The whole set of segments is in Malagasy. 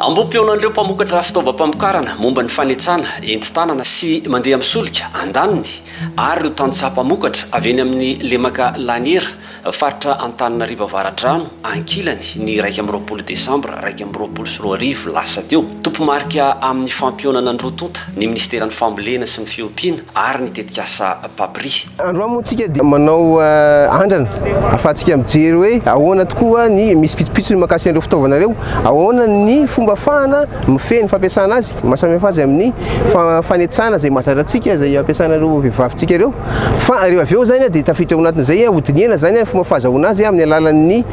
Ambohi-pihaonan'ireo mpamokatra fitaovam-pamokarana momba ny fanetsana entin-tanana sy mandeha amin'ny solika andaniny ary ireo tantsaha mpamokatra avy eny amin'ny lemaka Laniera, faritra Antananarivo Avaradrano, ankilany, ny 21 desambra 2021 lasa teo. Tompomarika amin'ny fampihaonana ny roa tonta ny minisiteran'ny Fambolena sy ny Fiompiana ary ny tetikasa Papri. Androany moa tsika dia manao andrana ahafahantsika mijery hoe ahoana tokoa ny misy pitsopitsony mahakasika an'ireo fitaovana ireo, ahoana ny fomba ahafahana mifehy ny fampiasana azy, ny mahasamihafa azy amin'ny fanetsana izay mahazatra antsika izay ampiasana ireo vehivavintsika ireo. Fa rehefa avy eo izany dia tafiditra ao anatin'izay hodinihana izany ny fomba fahazahoana azy amin'ny alalan'ny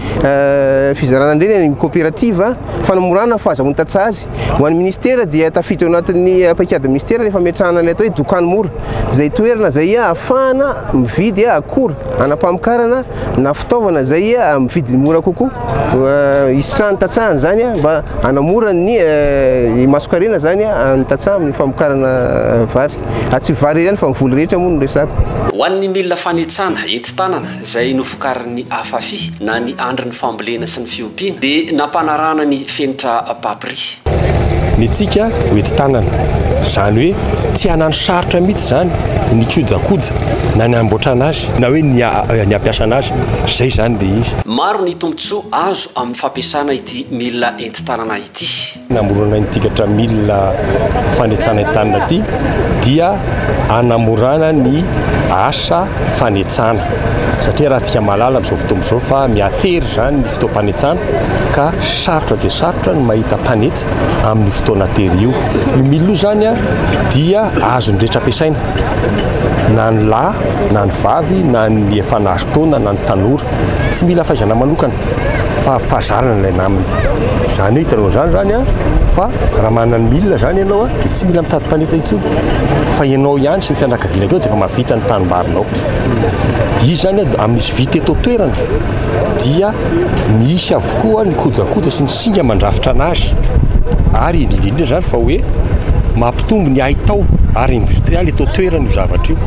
fizarana an'ireny any amin'ny koperativa, fanamorana ny fahazahoan'ny tantsaha azy. Ho an'ny ministera dia tafiditra ao anatin'ny paikadin'ny ministera ny fametrahana ilay atao hoe dokany mora, izay toerana izay ahafahana mividy akora hanam-pamokarana na fitaovana izay amin'ny vidiny mora kokoa hisitrahan'ny tantsaha an'izany mba hanamora ny masonkarena izany an'ny tantsaha amin'ny famokarana vary. Tsy vary ihany fa ny voly rehetra moa no resahako. Ho an'ny milina fanetsana entin-tanana izay novokarin'ny AFAFI na ny Andrin'ny fambolena sy ny fiompiana dia nampanarahana ny fenitra Papri. Ny antsika ho entin-tanana, izany hoe tsy hanano sarotra mihitsy izany ny kojakoja na ny hanamboatrana azy na hoe ny hampiasana azy, izay izany ilay izy. Maro ny tombontsoa azo amin'ny fampiasana ity milina entin-tanana ity. Namorona ity gadra milina fanetsana entanina ity dia hanamorana ny asa fanetsana satria raha antsika mahalala amin'izao fotoana izao fa mihatery izany ny fotoam-panetsana ka sarotra dia sarotra ny mahita mpanetsa amin'ny fotoana tery io. Io milina io izany dia azon'ny rehetra ampiasaina na ny lahy na ny vavy na ny efa nahazo taona na ny tanora, tsy mila fahaizana manokana. fa fahazarana ilaina aminy. Izany hoe hitanao izany izany an, fa raha manana ny milina izany ianao an, dia tsy mila mitady mpanetsa intsony fa ianao ihany sy ny fianakaviana akeo dia efa mahavita ny tanimbarinao. Izy izany an, amin'izy vita eto an-toerana dia misy avokoa ny kojakoja sy ny singa mandrafitra anazy ary indrindra indrindra izany fa hoe mampitombo ny haitao ara indostrialy eto an-toerana io zavatra io.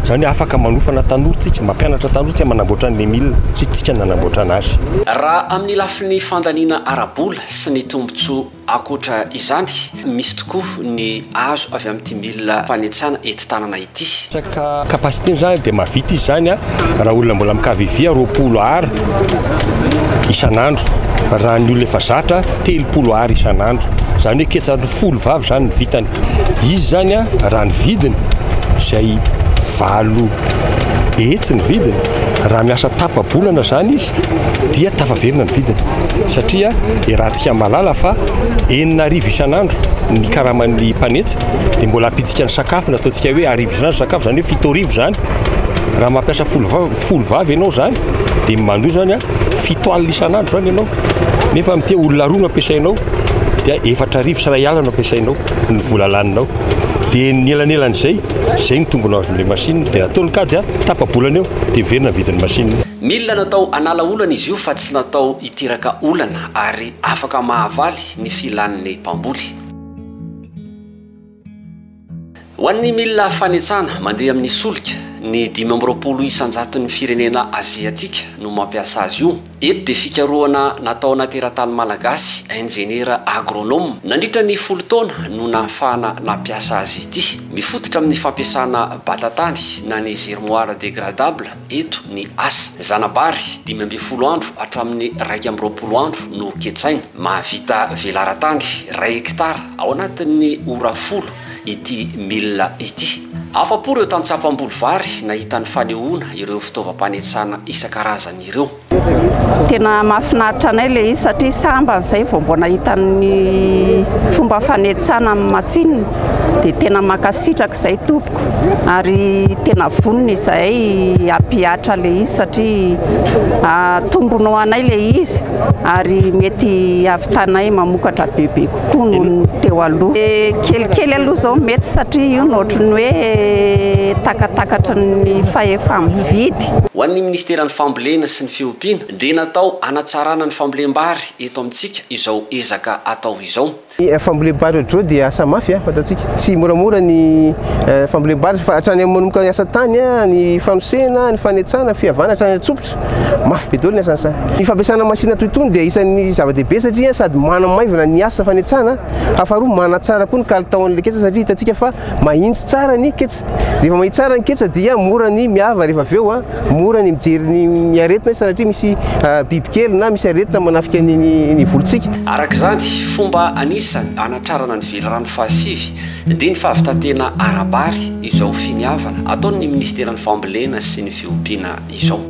Izany hoe afaka manofana tanora tsika, mampianatra tanora tsika manamboatra an'ilay milina satria tsika nanamboatra anazy. Raha amin'ny lafiny fandaniana ara-bola sy ny tombontsoa ankoatra izany, misy tokoa ny azo avy amin'ity milina fanetsana entin-tanana ity. Resaka capacité zany dia mahavita izy zany raha olona mbola mi-KVV 20 ar isan'andro, raha ny olona efa zatra 30 ar isan'andro, zany hoe ketsa folo vavy zany ny vitany. Izy zany raha ny vidiny izay 800 ny vidiny, raha miasa tapa-bolana zany izy dia tafaverina ny vidiny satria iarahantsika mahalala fa 6000 isan'andro ny karaman'ny mpanetsa dia mbola ampitsika ny sakafo nataontsika hoe 1000 isan'andro sakafo zany hoe 7000 zany raha mampiasa folo vavy folo vavy ianao zany dia mandoa zany a 7000 isan'andro zany ianao nefa amin'ity olona roa no ampiasainao dia 4000 no ampiasainao ny vola laninao dia ny elanelan'izay zay ny tombonao azon'ilay machine dia atao ny kajy a tapa-bolana eo dia miverina ny vidin'ny machine. Milina natao hanala olana izy io fa tsy natao hiteraka olana ary afaka mahavaly ny filan'ny mpamboly. Ho an'ny milina fanetsana mandeha amin'ny solika, ny 25 isan-jaton'ny firenena aziatika no mampiasa azy io. Eto dia fikarohana nataona teratany malagasy, injeniera agronome, nandritra ny folo taona no nahafahana nampiasa azy ity. Mifototra amin'ny fampiasana batatany na ny germoir dégradable eto ny asa. Zana-bary 15 andro hatramin'ny 21 andro no ketsaina. Mahavita velaran-tany iray hektara ao anatin'ny ora folo ity milina ity. Afa-po ireo tantsaha mpamboly vary nahita ny fanehoana ireo fitaovam-panetsana isan-karazany ireo. Tena mahafinaritra anay ilay izy satria sambany izay vao mbola nahita ny fomba fanetsana amin'ny masinina dia tena mankasitraka izay tompoko ary tena vonona izahay hampihatra ilay izy satria tombony ho anay ilay izy ary mety hahavitanay mamokatra bebe kokoa noho ny teo aloha. Kelikely aloha izao mety satria io no ohatran'ny hoe takatakatry ny fahefa-mividy. Ho an'ny minisiteran'ny Fambolena sy ny Fiompiana dia natao hanatsarana ny fambolem-bary eto amintsika izao ezaka atao izao. Ny fambolem-bary ohatr'izao dia asa mafy fantatsika. Tsy moramora ny fambolem-bary fa hatrany amin'ny manomboka ny asa tany, ny fanosehana, ny fanetsana, ny fihavana hatrany an-tsompitra. Mafy be daholo ny asan'ny saha. Ny fampiasana machine toy itony dia isan'ny zava-dehibe satria sady manamaivana ny asa fanetsana, fa faharoa manatsara koa ny kalitaon'ilay ketsa satria hitantsika fa mahitsy tsara ny ketsa. Rehefa mahitsy tsara ny ketsa dia mora ny miava rehefa avy eo, mora ny mijery ny aretina satria misy bibikely na misy aretina manafika ny volontsika. Araka izany, fomba anisany hanatrarana ny velirano fahasivy dia ny fahavitan-tena ara-bary izao finiavana ataon'ny minisiteran'ny Fambolena sy ny Fiompiana izao.